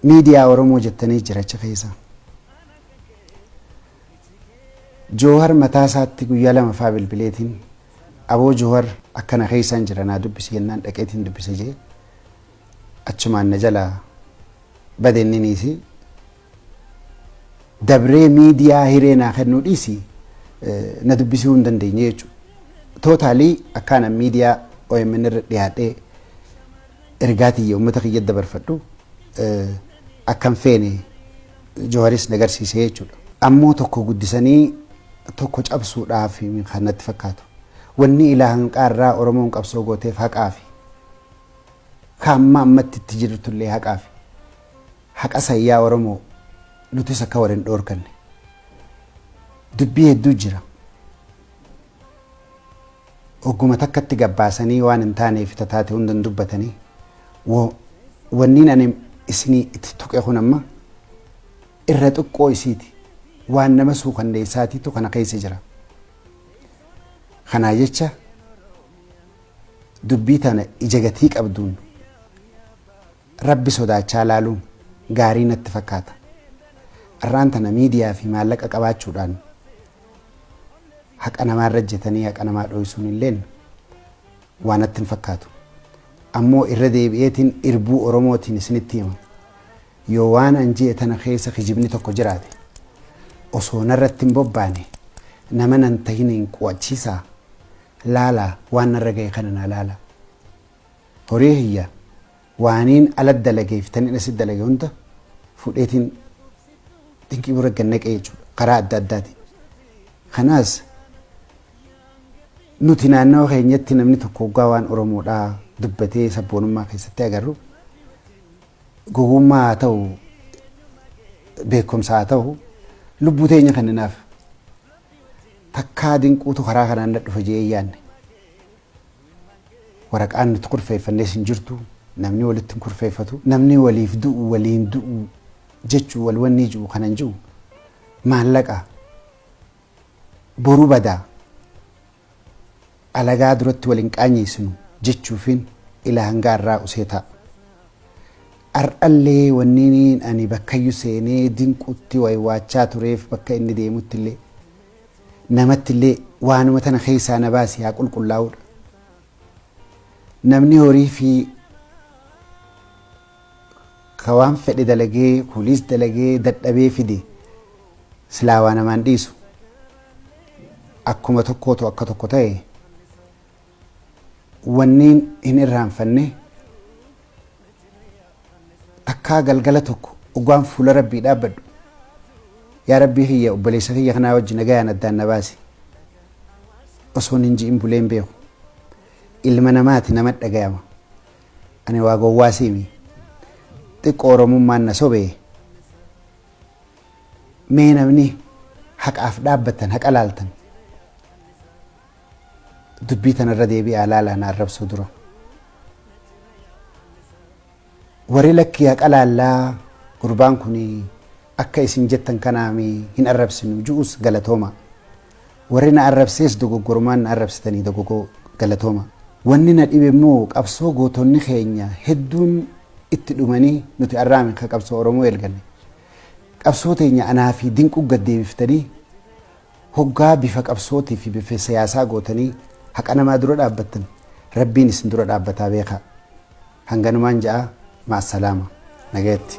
Miidiyaa Oromoo jettanii jira achi keessa. Joohar mataa isaatti guyyaa lamafaa bilbileetiin, "Aboo Joohar, akkana keessaan jira, naa dubbisi" jennaan dhaqeetiin dubbise jee, achumaan na jalaa bade. Inniniisi dabree miidiyaa hiree naa kennuu dhiisi, na dubbisuu hin dandeenye jechuudha. Totally akkaan miidiyaa OMN irra dhiyaadhee ergaa tiyya uummata kiyya dabarfadhu akkan feene Jooharis na garsiise jechuudha. Ammoo tokko guddisanii tokko cabsuudhaaf kan natti fakkaatu. Wanni ilaa hanqaarraa Oromoon qabsoo gooteef haqaafi. Ka amma ammatti itti jirtullee haqaafi. Haqa sayyaa Oromoo nutis akka waliin dhoorkanne. Dubbii hedduu jira. Ogguma takkatti gabbaasanii waan hin taaneef tataate hundan dubbatanii, wanniin ani isinii itti tuqe kun amma irra xiqqoo isiiti. Waan nama suukanneessaatiitu kana keessa jira. Kanaa jecha dubbii tana ija gatii qabduun Rabbi sodaachaa laaluun gaarii natti fakkaata. Arraan tana miidiyaa fi maallaqa qabaachuudhaan haqa namaarra jetanii haqa namaa dhoysuun illeen waa natti hin fakkaatu. Ammoo irra deebi'eetiin irbuu Oromootiin isinitti hima. Yoo waan an ji'e tana keessa kijibni tokko jiraate, osoo narratti hin bobbaane nama nan tahiniin qu'achiisaa laalaa, waan narra gahe kana naa laala. Horii kiyya waaniin ala dalageef taniin asit dalage hunda fudheetiin Dinqii bira gad naqee jechuudha karaa adda addaatiin. Kanaas nuti naannawa keenyatti namni tokko hoggaa waan Oromoodhaa dubbatee sabboonummaa keessatti agarru, gowwummaa haa ta'u, beekumsa haa ta'u, lubbuu teenya kenninaaf. Takkaa Dinquutu karaa kanaan na dhufa jee yaanne. Waraqaan nuti kurfeeffannees hin jirtu, namni walitti hin kurfeeffatu, namni waliif du'u, waliin du'u jechuu, wal wanni ji'u kanan ji'u maallaqa boru badaa alagaa duratti wal hin qaanyeessinu jechuufin ilaa hanga har'aa usee ta'a. Har'allee wanni ani bakkayyuu seenee Dinquutti waywaachaa tureef, bakka inni deemutti illee namatti illee waanuma tana keessaa na baasi, haa qulqullaa'uudha. Namni horii fi ka waan fedhe dalagee, kuliis dalagee dadhabee fide, silaa waa namaan dhiisu. Akkuma tokkootu akka tokko ta'e, wanniin hin irraanfanne takkaa galgala tokko dhugaan fuula Rabbii dhaabbadhu, "Yaa Rabbii kiyya, obboleessa kiyya kanaa wajji nagayaan addaan na baasi" osoon hin ji'in buleen beeku. Ilma namaati, nama dhagayama. Ani waa gowwaa siimi. Xiqqoo Oromummaan na sobee. Mee namni haqaaf dhaabbattan, haqa laaltan, dubbii tanarra deebi'aa laalaa na arrabsuu dura. Warri lakkii haqa laallaa, gurbaan kun akka isin jettan kanaami, hin arrabsinu ju'us, galatooma. Warri na arrabsees dogoggormaan na arrabsitanii dogoggoo, galatooma. Wanni na dhibe immoo qabsoo gootonni keenya hedduun itti dhumanii, nuti arraame ka qabsoo Oromoo eelganne. Qabsoo teenya anaa fi Dinquu gad deebiftanii, hoggaa bifa qabsootii fi bifa siyaasaa gootanii haqa namaa dura dhaabbattan, Rabbiin isin dura dhaabbataa beekaa. Hanganumaan ja'a, ma'assalaama, nagayatti.